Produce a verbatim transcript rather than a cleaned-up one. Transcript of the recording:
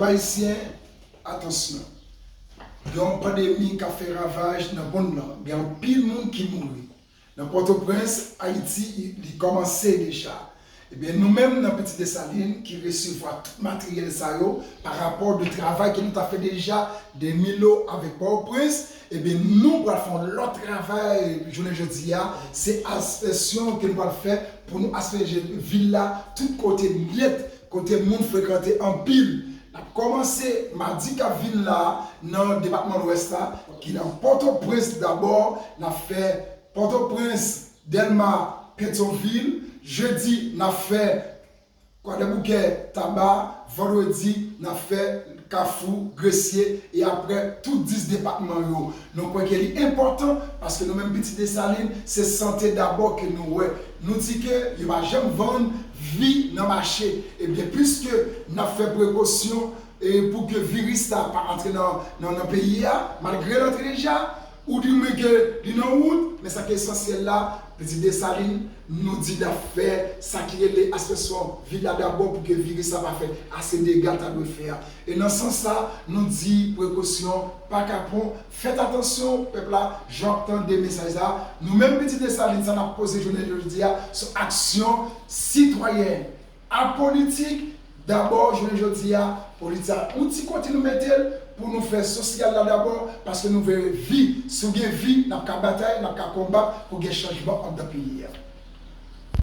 Ayisyen, atansyon. Gen yon pandemi k ap fè ravaj nan monn nan. Gen anpil moun ki mouri. Nan Pòtoprens, Ayiti, li kòmanse deja. Ebyen, nou menm nan Pitit Desalin ki resevwa tout materyèl sa yo, pa rapò de travay ke nou ta fè deja, de Milo avèk Pòtoprens, ebyen, nou pral fè yon lòt travay jounen jodi a. Se aspeksyon ke nou pral fè pou nou aspeje vil la tout kote nèt, kote moun frekante anpil. N ap kòmanse madi k ap vin la nan depatman Lwès la, ki nan Pòtoprens dabò. N ap fè Pòtoprens, Dèlma, Petyonvil. Jedi, n ap fè Kwadèboukè, Taba. Vandredi, n ap fè Kafou, Gresye, e aprè tout dis depatman yo. Nou kwè ke li enpòtan, paske nou menm Pitit Desalin, se sante dabò ke nou wè. Nou di ke yo pa janm vann vi nan mache. Ebyen, piske n ap fè prekosyon e pou ke viris la pa antre nan, nan, nan peyi a, malgre l antre deja, ou di mwen ke li nan wout, men sa ki esansyèl la, Pitit Desalin, nou di n ap fè sa ki rele aspeksyon vil la dabò pou ke viris la pa fè ase dega l ta dwe fè a. E nan sans sa, nou di prekosyon pa kapon, fèt atansyon, pèp la, jan w ap tande mesaj sa. Nou menm Pitit Desalin, sa n ap poze jounen jodi a, se aksyon sitwayèn, apolitik. Dabò, jounen jodi a, politik sa, yon ti kote nou mete l pou nou fè sosyal la dabò, paske nou vle vi. Si w gen vi, n ap ka batay, n ap ka konbat pou gen chanjman anndan peyi a.